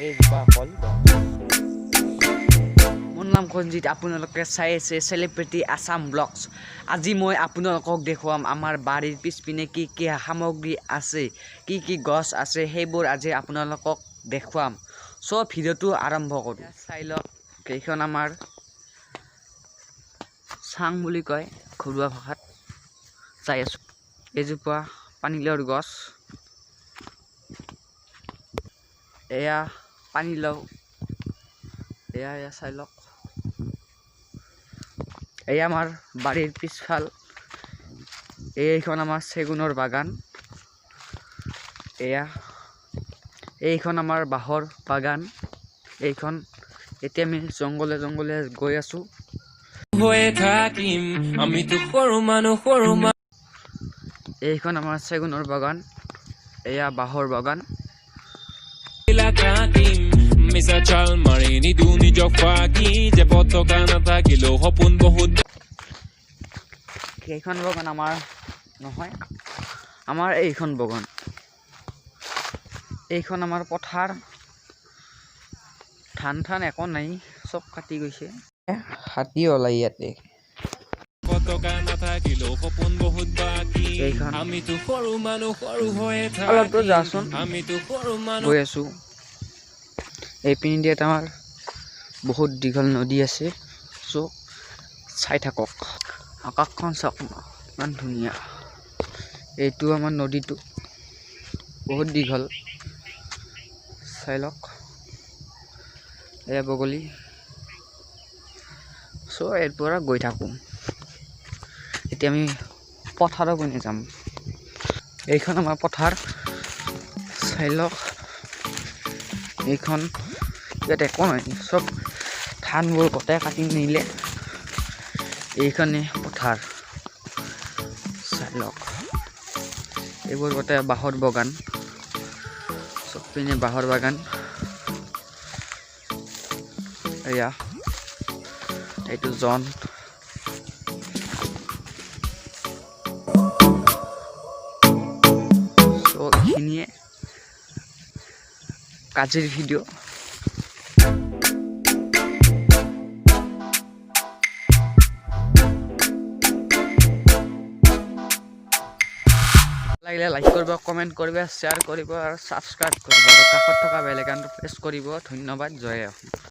এইজোপা কলগছ। মোৰ নাম সঞ্জিত, আপোনালোকে চাই আছে চেলিব্ৰিটি আছাম ব্লগছ। আজি মই আপোনালোকক দেখুৱাম আমাৰ বাৰীৰ পিছপিনে কি কি সামগ্ৰী আছে, কি কি গছ আছে, সেইবোৰ আজি আপোনালোকক দেখুৱাম। চ' ভিডিঅ'টো আৰম্ভ কৰোঁ। চাই লওক, কেইখন আমাৰ চাং বুলি কয় ঘৰুৱা ভাষাত। চাই আছোঁ, এইজোপা পানীলাওৰ গছ। এয়া পানীলাও, এয়া এয়া চাই লওক। এয়া আমাৰ বাৰীৰ পিছফাল। এইখন আমাৰ চেগুনৰ বাগান। এয়া এইখন আমাৰ বাঁহৰ বাগান এইখন। এতিয়া আমি জংঘলে জংঘলে গৈ আছোঁ। হৈয়ে থাকিম, আমিতো সৰু মানুহ, সৰু এইখন আমাৰ চেগুনৰ বাগান, এয়া বাঁহৰ বাগান। থাকিম। মিছা চাল মাৰি নিদো নিজক ফাঁকি, জেপত টকা নাথাকিলেও সপোন বহুত। সেইখন বাগান আমাৰ নহয়, আমাৰ এইখন বাগান। এইখন আমাৰ পথাৰ। ধান ধান একো নাই, চব কাটি গৈছে। হাতী ওলাই ইয়াতে। টকা নাথাকিলেও সপোন বহুত বাকী। এইখন। আমিতো সৰু মানুহ, সৰু হৈয়ে অলপ দূৰ থাকিম। যাচোন। আমিতো সৰু মানুহ। গৈ আছোঁ। এইপিনেদি এটা আমাৰ বহুত দীঘল নদী আছে। চ' চাই থাকক। আকাশখন চাওক না, ইমান ধুনীয়া। এইটো আমাৰ নদীটো বহুত দীঘল। চাই লওক, এয়া বগলী। চ' ইয়াৰ পৰা গৈ থাকোঁ। এতিয়া আমি পথাৰৰ পিনে যাম। এইখন আমাৰ পথাৰ, চাই লওক। এইখন ইয়াত একো নাই, চব ধানবোৰ গোটেই কাটি নিলে। এইখনে পথাৰ, চাই লওক। এইবোৰ গোটেই বাঁহৰ বাগান, চব পিনে বাঁহৰ বাগান। এয়া এইটো জন। চ' এইখিনিয়ে আজিৰ ভিডিঅ'। লাগিলে লাইক কৰিব, কমেণ্ট কৰিব, শ্বেয়াৰ কৰিব আৰু ছাবস্ক্ৰাইব কৰিব আৰু কাষত থকা বেল আইকনটো প্ৰেছ কৰিব। ধন্যবাদ, জয় অসম।